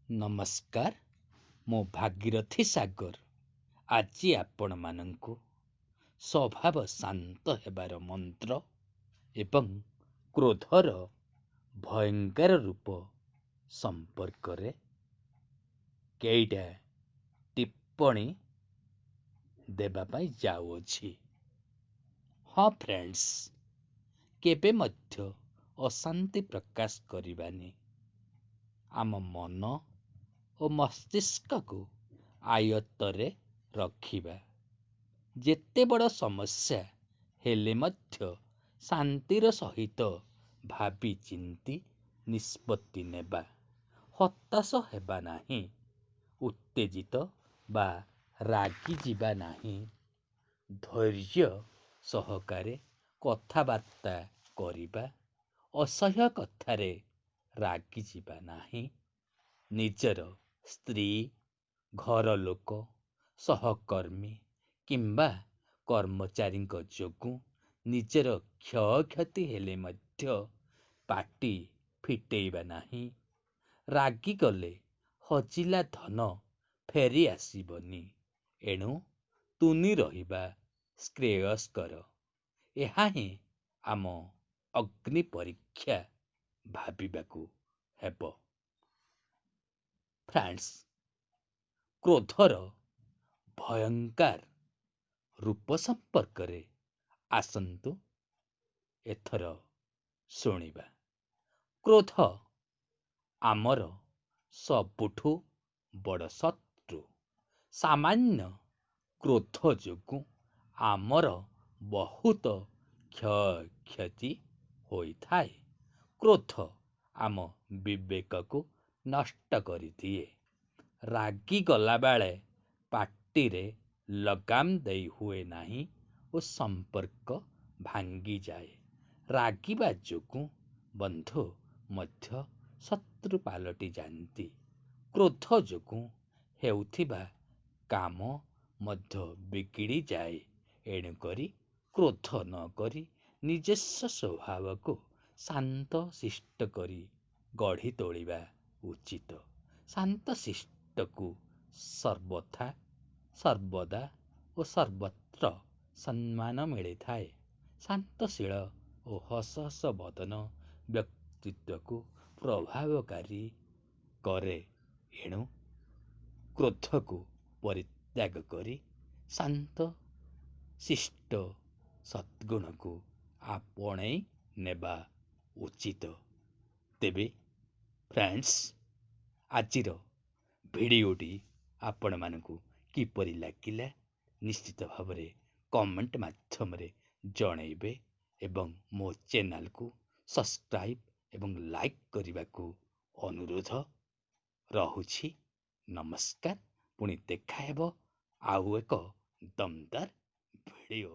ନମସ୍କାର, ମୁଁ ଭାଗୀରଥି ସାଗର। ଆଜି ଆପଣମାନଙ୍କୁ ସ୍ୱଭାବ ଶାନ୍ତ ହେବାର ମନ୍ତ୍ର ଏବଂ କ୍ରୋଧର ଭୟଙ୍କର ରୂପ ସମ୍ପର୍କରେ କେଇଟା ଟିପ୍ପଣୀ ଦେବା ପାଇଁ ଯାଉଅଛି। ହଁ ଫ୍ରେଣ୍ଡସ୍, କେବେ ମଧ୍ୟ ଅଶାନ୍ତି ପ୍ରକାଶ କରିବାନି। ଆମ ମନ ଓ ମସ୍ତିଷ୍କକୁ ଆୟତ୍ତରେ ରଖିବା। ଯେତେ ବଡ଼ ସମସ୍ୟା ହେଲେ ମଧ୍ୟ ଶାନ୍ତିର ସହିତ ଭାବି ଚିନ୍ତି ନିଷ୍ପତ୍ତି ନେବା। ହତାଶ ହେବା ନାହିଁ, ଉତ୍ତେଜିତ ବା ରାଗିଯିବା ନାହିଁ। ଧୈର୍ଯ୍ୟ ସହକାରେ କଥାବାର୍ତ୍ତା କରିବା, ଅସହ୍ୟ କଥାରେ ରାଗିଯିବା ନାହିଁ। ନିଜର ସ୍ତ୍ରୀ, ଘର ଲୋକ, ସହକର୍ମୀ କିମ୍ବା କର୍ମଚାରୀଙ୍କ ଯୋଗୁଁ ନିଜର କ୍ଷୟକ୍ଷତି ହେଲେ ମଧ୍ୟ ପାଟି ଫିଟେଇବା ନାହିଁ। ରାଗିଗଲେ ହଜିଲା ଧନ ଫେରି ଆସିବନି, ଏଣୁ ତୁନି ରହିବା ଶ୍ରେୟସ୍କର। ଏହା ହିଁ ଆମ ଅଗ୍ନି ପରୀକ୍ଷା ଭାବିବାକୁ ହେବ। ଫ୍ରେଣ୍ଡସ୍, କ୍ରୋଧର ଭୟଙ୍କର ରୂପ ସମ୍ପର୍କରେ ଆସନ୍ତୁ ଏଥର ଶୁଣିବା। କ୍ରୋଧ ଆମର ସବୁଠୁ ବଡ଼ ଶତ୍ରୁ। ସାମାନ୍ୟ କ୍ରୋଧ ଯୋଗୁଁ ଆମର ବହୁତ କ୍ଷୟକ୍ଷତି ହୋଇଥାଏ। କ୍ରୋଧ ଆମ ବିବେକକୁ ନଷ୍ଟ କରିଦିଏ। ରାଗିଗଲା ବେଳେ ପାଟିରେ ଲଗାମ ଦେଇ ହୁଏ ନାହିଁ ଓ ସମ୍ପର୍କ ଭାଙ୍ଗିଯାଏ। ରାଗିବା ଯୋଗୁଁ ବନ୍ଧୁ ମଧ୍ୟ ଶତ୍ରୁ ପାଲଟି ଯାଆନ୍ତି। କ୍ରୋଧ ଯୋଗୁଁ ହେଉଥିବା କାମ ମଧ୍ୟ ବିଗିଡ଼ିଯାଏ। ଏଣୁକରି କ୍ରୋଧ ନ କରି ନିଜସ୍ୱ ସ୍ୱଭାବକୁ ଶାନ୍ତ ଶିଷ୍ଟ କରି ଗଢ଼ି ତୋଳିବା ଉଚିତ। ଶାନ୍ତଶିଷ୍ଟକୁ ସର୍ବଥା, ସର୍ବଦା ଓ ସର୍ବତ୍ର ସମ୍ମାନ ମିଳିଥାଏ। ଶାନ୍ତଶୀଳ ଓ ହସ ହସ ବଦନ ବ୍ୟକ୍ତିତ୍ୱକୁ ପ୍ରଭାବକାରୀ କରେ। ଏଣୁ କ୍ରୋଧକୁ ପରିତ୍ୟାଗ କରି ଶାନ୍ତ ଶିଷ୍ଟ ସଦ୍ଗୁଣକୁ ଆପଣେଇ ନେବା ଉଚିତ। ତେବେ ଫ୍ରେଣ୍ଡସ୍, ଆଜିର ଭିଡ଼ିଓଟି ଆପଣମାନଙ୍କୁ କିପରି ଲାଗିଲା ନିଶ୍ଚିତ ଭାବରେ କମେଣ୍ଟ ମାଧ୍ୟମରେ ଜଣେଇବେ ଏବଂ ମୋ ଚ୍ୟାନେଲକୁ ସବସ୍କ୍ରାଇବ୍ ଏବଂ ଲାଇକ୍ କରିବାକୁ ଅନୁରୋଧ ରହୁଛି। ନମସ୍କାର, ପୁଣି ଦେଖାହେବ ଆଉ ଏକ ଦମଦାର ଭିଡ଼ିଓ।